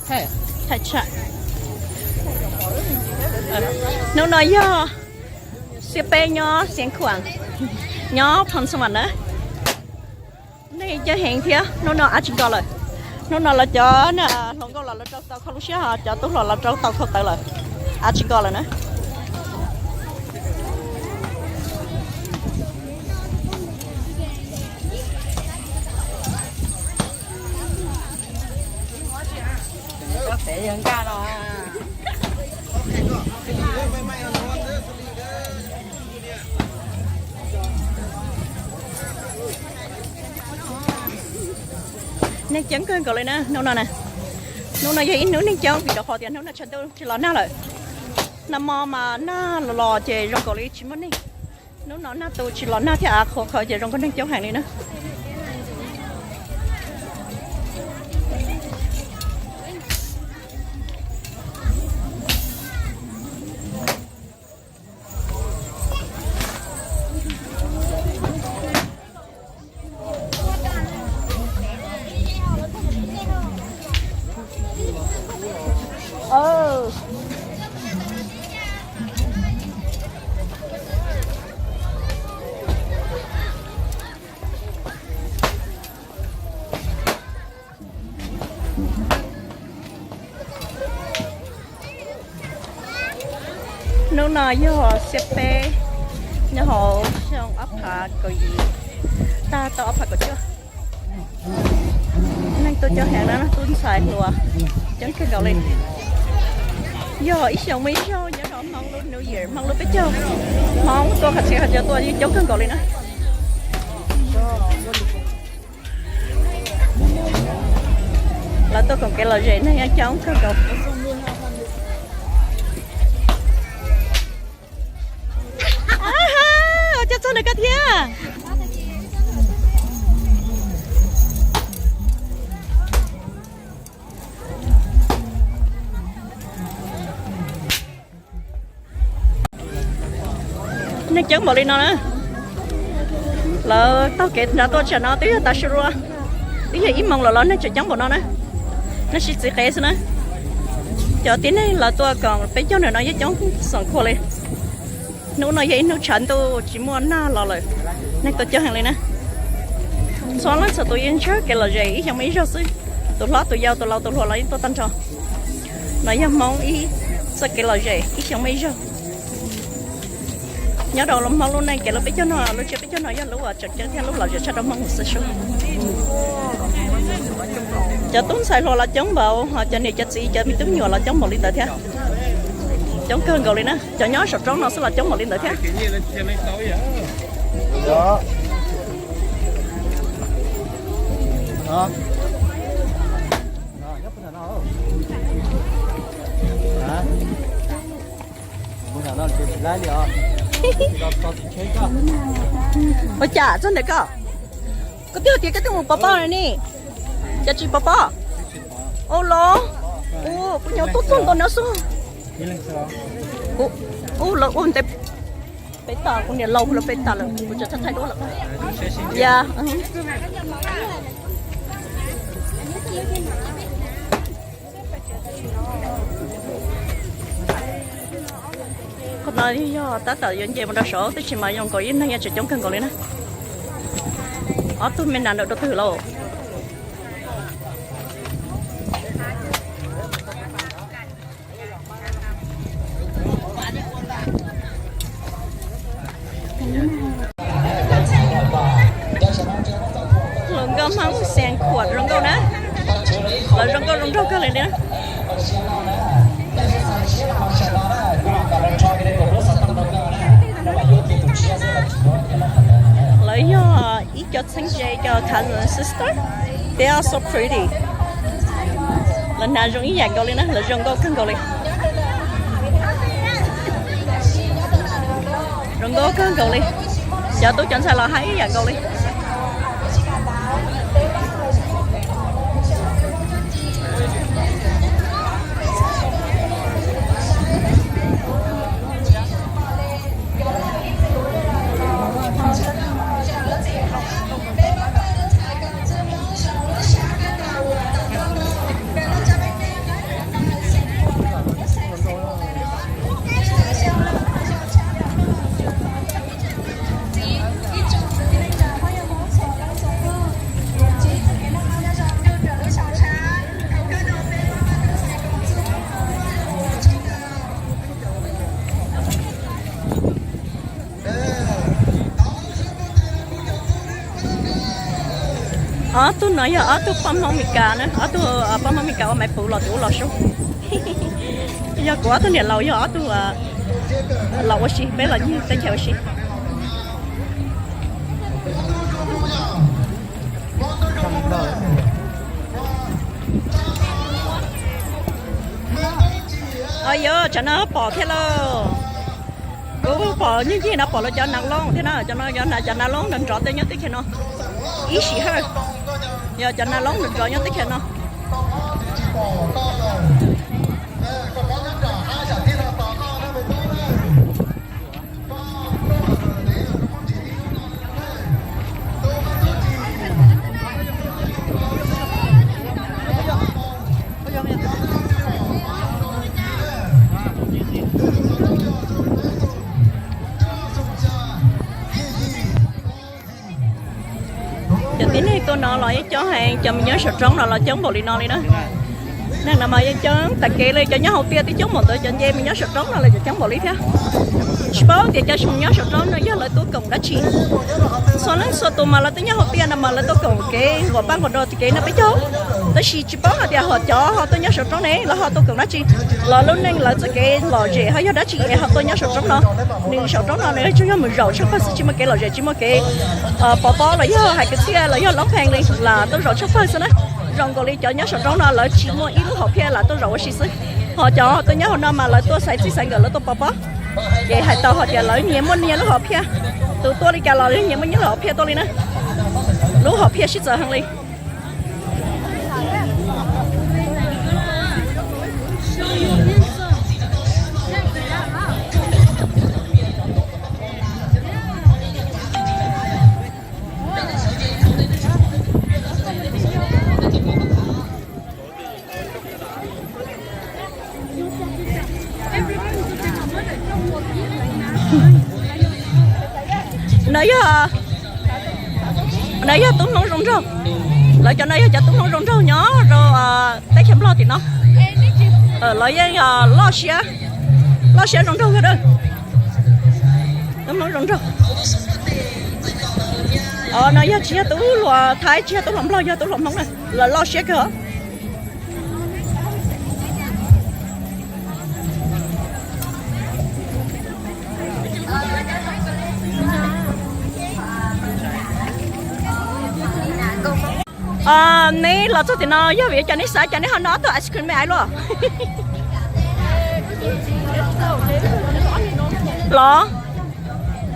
Thaj tsam. Hnub no yog xiab peb nyob Xiav Khuam, nyob Phoo Xas Vas na. Neeg coob heev thiab, hnub no av tsis nkos lawm. Hnub no lawv cov hluas nkauj los lawv rau tau khau lub siab, ho cov tub hluas los rau tau khau tawv lawm. Av tsis nkos lawm na. Neeg coob kawg nkaus li na hnub no na. Hnub no yog ib hnub neeg coob vim rau qhov tias hnub no tshav ntuj tsis los nag lawm. Nag hmo mas nag los los ces zoo nkaus li tsis muaj neeg. Hnub no nag tu tsis los nag thiab av qhuav qhawv ces zoo nkaus neeg coob heev li na. Hnub no yog xiab peb, nyob hauv xyoo ob phav kaum yim, tag tau ob phav kaum cuaj. Neeg tuaj coob heev na, tub ntxhais hluas coob kawg nkaus li. Yog ib xyoo muaj ib zaug nyob rau Hmoob lub New Year, Hmoob lub peb caug, Hmoob tuaj qhov txhia qhov chaw tuaj yeej coob kawg nkaus li na. Lawv tuaj koom kev lom zem neeg yeej coob kawg nkaus. Coj txog ntawm koj thiab. Neeg coob npaum li no na. Lawv taug kev nrad tuaj tsam no twb yog tav su lawm, twb yog ib moos lawm los neeg tseem coob npaum no na. Neeg sib txiv qev xwb na. Cov tib neeg lawv tuaj koom peb caug ntawm no yeej coob xoom khuav li. Hnub no yog ib hnub tshav ntuj tsis muaj nag los lawm, neeg tuaj coob heev li na. Txhua leej txhua tus yeej ntsib kev lom zem ib xyoo muaj ib zaug xwb. Tus hlob tus yau tus laus tus hluas los yeej tuaj tag nrho. No yog Hmoob ib txoj kev lom zem ib xyoo muaj ib zaug. Nyob rau Hmoob lub neej kev lub peb caug no, lub tsiab peb caug no yog lub uas tseem ceeb thiab lub lom zem tshaj rau Hmoob mus xwb sub. Cov tub ntxhais hluas los coob npaum, ho cov niam cov txiv cov me tub me nyuam los coob npaum li ntawd thiab. Coob kawg nkaus li na, cov nyob saum roob no xwb los coob npaum li ntawd thiab. Ua cas txog ntawm koj? Koj twb hais tias koj twb mus pov pob no ne, cas tsis pov pob? Ua los, kuv nyob tuaj txog ntua no xwb. Ua los ua ntej peb tas, kuv niam laus lawv peb tas lawm, kuv tseem thaij duab lawm. Ya. Qhov no yog tab tom yuav nce mus rau saud, tab sis mas zoo nkaus ib neeg yeej tseem coob kawg nkaus li na. Ob tug me nas ntawm rau twg lauj? Hluas nkauj Hmoob Xeev Khuam zoo nkauj na. Lawv zoo nkauj zoo nraug kawg li na. Lawv yog ib co txheeb ze, ib co cousin sister. They are so pretty. Lawv hnav zoo ib yam nkaus li na, lawv zoo nkauj kawg nkaus li. Zoo nkauj kawg nkaus li. Cov tub cov ntxhais los hais ib yam nkaus li. Ob tug no yog ob tug poj Hmoob Meskas na, ob tug poj Hmoob Meskas ua maiv puv los tim ub los sub. Yog kuv ob tug niam laus yog ob tug los ua si, peb los nyob teb chaws ua si. Yog tsam no pom thiab lauj. Kuv pom nyob ncig no pom lawv cov nas loob thiab na, cov nas loob nrov nrov tej nyob teb chaws no. Ib sim hawj, yog cov nas loob nrov nrov nyob teb chaws no. Cov tib neeg tuaj no los yeej coob heev, cov me nyob saum roob no los coob npaum li no li na. Neeg no mas yeej coob tas kev li, cov nyob hauv tiaj twb coob npaum ntawd, cov nce me nyob saum roob no los coob npaum li thiab. Tsis paub tias cov me nyob saum roob no yog lawv tuaj koom dab tsi. Txhua leej txhua tus mas lawv twb nyob hauv tiaj no mas lawv tuaj koom kev nquas paj nquas do kev noj peb caug. Tab sis tsis paub hais tias ho cov ho tuaj nyob saum roob ne lawv ho tuaj koom dab tsi, los lub neej lawv txoj kev lom zem ho yog dab tsi es ho tuaj nyob saum roob no. Nws saum roob no nws tsuas yog mus zaum tshaj fawj xwb, tsis muaj kev lom zem, tsis muaj kev pov pob los yog hais kwv txhiaj los yog loob pheej li, lam tuaj zaum tshaj fawj xwb na. Zoo nkaus li cov nyob saum roob no lawv tsis muaj ib lub hom phiaj lam tuaj zaum ua si xwb. Ho cov tuaj nyob hauv no mas lawv tuaj xaiv txij xaiv nkawm, lawv tuaj pov pob, ces hais tau hais tias lawv nyias muaj nyias lub hom phiaj. Tus tuaj li cas los nyias muaj nyias lub hom phiaj tuaj li na. Lub hom phiaj sib txawv heev li. No yog, no yog tub Hmoob zoo nraug. Lawv cov no yog cov tub Hmoob zoo nraug nyob rau teb chaws Nplog tim no. Lawv yeej loj siab, loj siab zoo nraug kawg. Tub Hmoob zoo nraug. No yog tsis yog tub hluas Thaib, tsis yog tub hluas Nplog, yog tub hluas Hmoob na. Lawv loj siab kawg. Neb los txog tim no yog vim cas neb xav cas neb ho noj ob tug ice cream me aiv luaj? Los,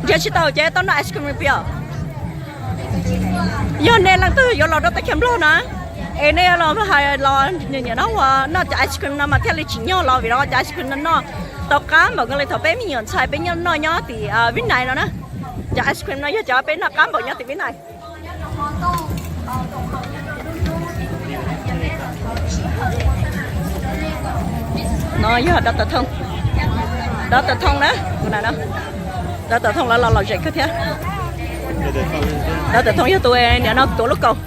nrhiav tsis tau ces tau noj ice cream me pios. Yog nej leej twg yuav los rau teb chaws Nplog na, es nej los hais los nyiam nyiam no ua noj cov ice cream no mas thiaj li tsim nyog los, vim rau qhov cov ice cream no noj tau qab npaum nkaus li thaum peb me nyuam ntxhais peb nyob noj nyob tim Vib Nais no na. Cov ice cream no yog cov peb noj qab npaum nyob tim Vib Nais. No yog Doctor Thoo, Doctor Thoo na, tus na, Doctor Thoo lawv los lom zem kawg thiab. Doctor Thoo yog tus niam no tuav lub kaus,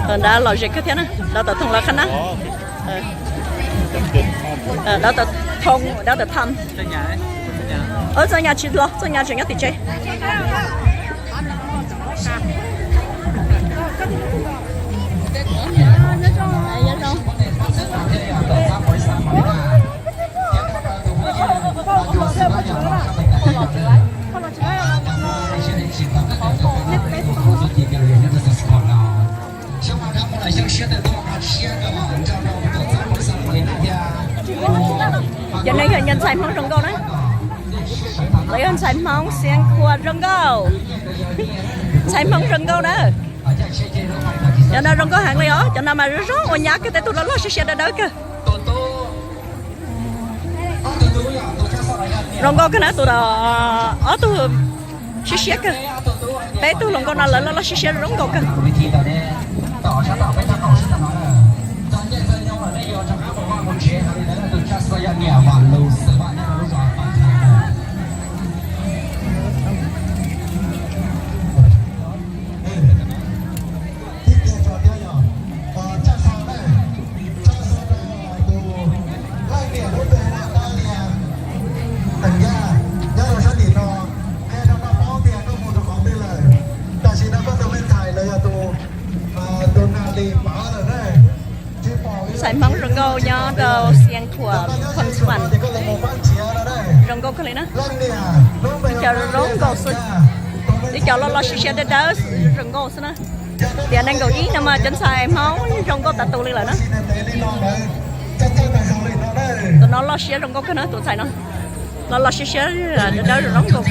tus nrad lom zem kawg thiab na, Doctor Thoo lawv qhab na. Doctor Thoo, Doctor Thom. Txoj nyas tsis los, txoj nyas tseem nyob tim tsev. Cov no yog ntxhais Hmoob zoo nkauj na. Lawv yog ntxhais Hmoob Xiav Khuam zoo nkauj. Ntxhais Hmoob zoo nkauj na. Cov no zoo nkauj heev li os, cov no mas zoo zoo ua nyab kawg, tej tug loj loj siab siab dawb dawb kawg. Zoo nkauj kawg na, tus ob tug siab siab kawg. Peb tug hluas nkauj no lawv loj loj siab siab zoo nkauj kawg. Tam sim no koj tus me ntxhais los yog tus Nkauj nyob rau Xiav Khuam Khon Suam, zoo nkauj kawg li na. Ib co zoo nkauj xwb, ib co loj loj siab siab dawb dawb xwb zoo nkauj xwb na. Tiam nees nkaum ib no mas cov ntxhais Hmoob zoo nkauj tas tus li lawm na. Tus no loj siab zoo nkauj kawg na, tus ntxhais no loj loj siab siab dawb dawb zoo nkauj kawg.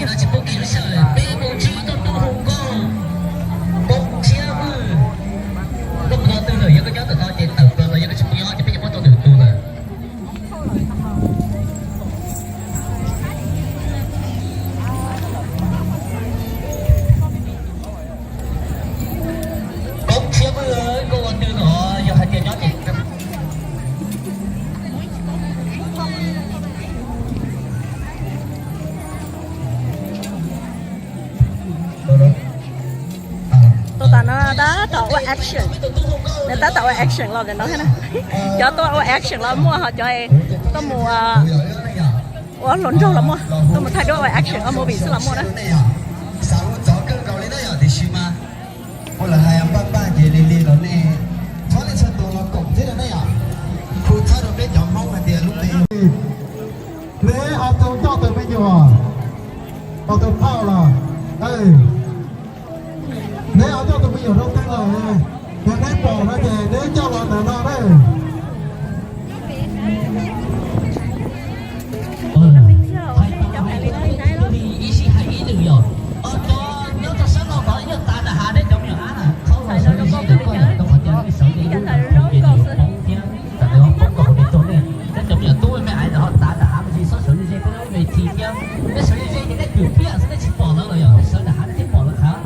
Koob Tshiab Vwj, koj ua twg no, yog hais tias nyob ces Tuaj tas no tab tom ua action, nws tab tom ua action los ntawm no thiab na. Cov tuaj ua action los muaj, ho cov tuaj mus ua hluas nraug los muaj, tuaj mus thaij duab ua action ua movie xwb los muaj na. Ua lawv hais npaj npaj ces li li los nej txhob li txhua tus los koom thiab na yom. Kuv txhawb rau peb cov Hmoob hais tias lub npe, neb ho tus coj tus me nyuam, ho tus phauj los, neb ho coj tus me nyuam rau twg lawm, yog neb pom no ces neb coj los ntawm no na. Ib sij hais ib nws yom, cov nyob rau sab laug tod yeej tas nram hav, neb cov me nyuam ab na, txhob los sawv ze ze rau koj yom, rau qhov tias nej sawv ze lub poob thiab, tam sim no poob rau hauv nej txog nej, neb cov me nyuam tub me me ntawd ho tas nram hav me ntsis, txhob sawv ze ze peb lub ves thi thiab. Neb sawv ze ze ces nej cwm piaj xwb, nej tsis pom lawv los yog nej sawv nram hav nej thiaj pom lawv qhov.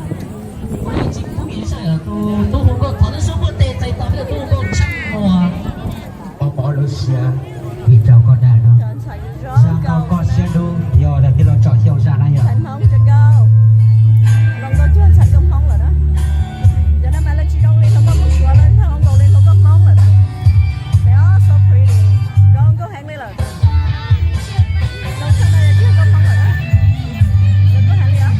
Ua li tsis pub nyiam saib tus tub hu nkauj, thov nej suab npuaj tes txais tos peb tus tub hu nkauj tshaj muag. Pov pov lub siab vim rau koj dag no. Zaj nkauj koj siab dub, yog tias los tsom xyoo zaj na yog. Zoo nkauj cuag ntxhais nkauj Hmoob lawm na. Cov no mas lawv tsis zoo li hluas nkauj Hmoob Suav, lawv ntag zoo nkaus li hluas nkauj Hmoob lawm na. They are so pretty. Zoo nkauj heev li lawm. Zoo tshaj no yog cuag nkauj Hmoob lawm na. Zoo nkauj heev li os.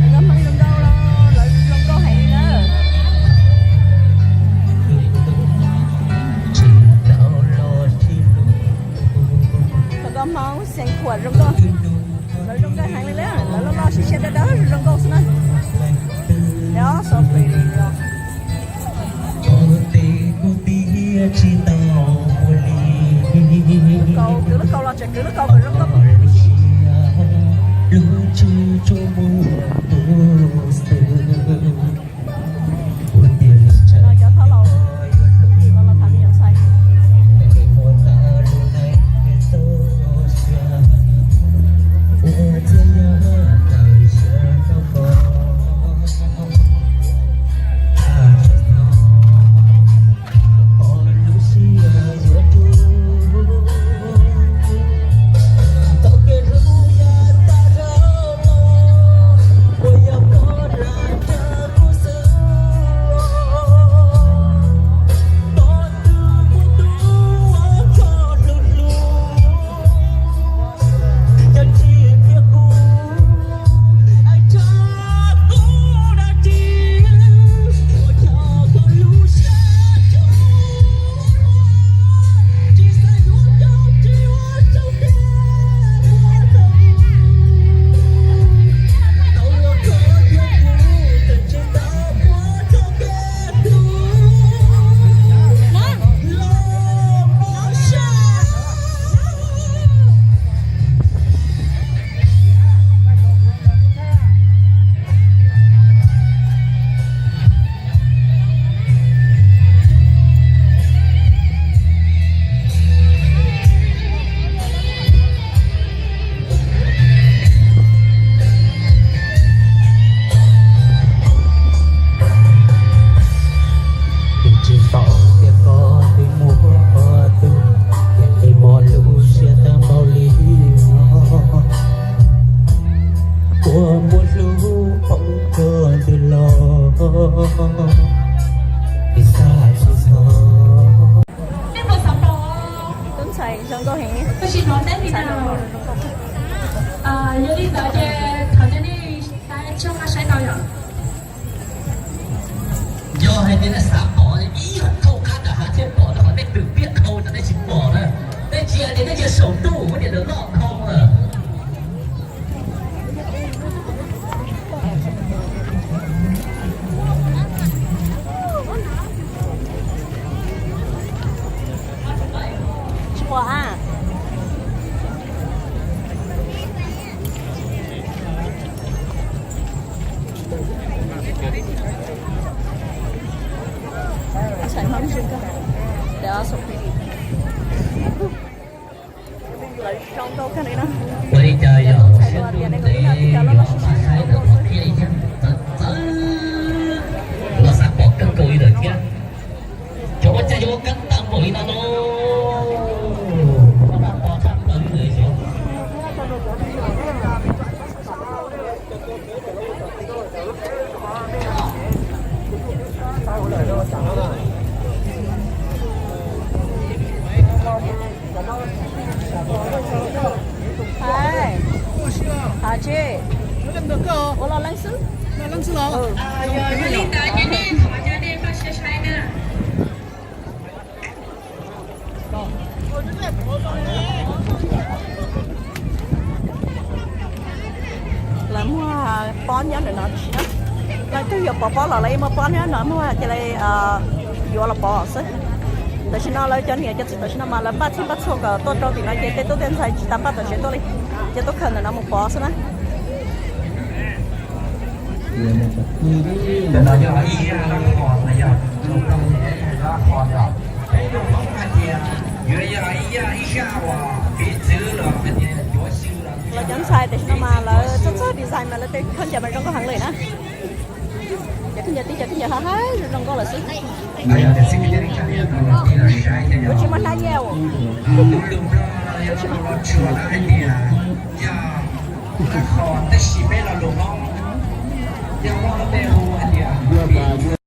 Nkauj Hmoob zoo nkauj los lawv zoo nkauj heev li na. Nkauj Hmoob Xeev Khuam zoo nkauj, lawv zoo nkauj heev li na, lawv loj loj siab siab dawb dawb zoo nkauj xwb na. They are so pretty. Kaus, kwv lub kaus los tseem kwv lub kaus kom zoo nkauj tib si. Cov thab laus los tham me nyuam ntxhais. Yog li ntawd ces thov cov nej saib tau yom. Yog hais tias nej xav pom ib yam thauj qab nram hav thiaj pom rau qhov nej pw piaj dhau rau nej tsis pom na. Nej tsis hais tias nej cia saum ntuj muab niam lawv loj dhau lawm. Tsis pom a. Ua li cas yog siab ntuj ntev yuav pab saib rau qhov qhia ib yam txawv txawv los xav pom kawg nkaus li lawm thiab. Cov ua cas yuav ua kab tag npaum li no no, pab pom tshaj plaws li lawm xyov. Hais, hais tsis, ua los leej xwb. Yog li ntawd ces nej thov cov nej pab saib saib na. Lawv muag pob nyob ntawm no tiam sis na, lawv twb yuav pov pob los lawv yeej muag pob nyob no muag cia li yuav los pov xwb. Tam sim no lawv cov niam cov txiv tam sim no mas lawv npaj txhij npaj txhua kom tuaj rau tim no ces tej tub tej ntxhais tsis tas npaj tom tsev tuaj li, ces tuaj khaws ntawm no mus pov xwb na. Ntawm no yog ib zaj lab qhos, yog lab qhos, peb lus Hmoob hais tias yuav yog ib zaj, ib zaj uas piv txwv los hais tias cuav xyw los. Lawv cov ntxhais tam sim no mas lawv txog txog design mas lawv tej khaub ncaws mas zoo nkauj heev li na. Cov khaub ncaws tib cov khaub ncaws haj haib zoo nkauj lawm xwb. Kuv tsis muaj hnab nyiaj. Kuv tsis muaj.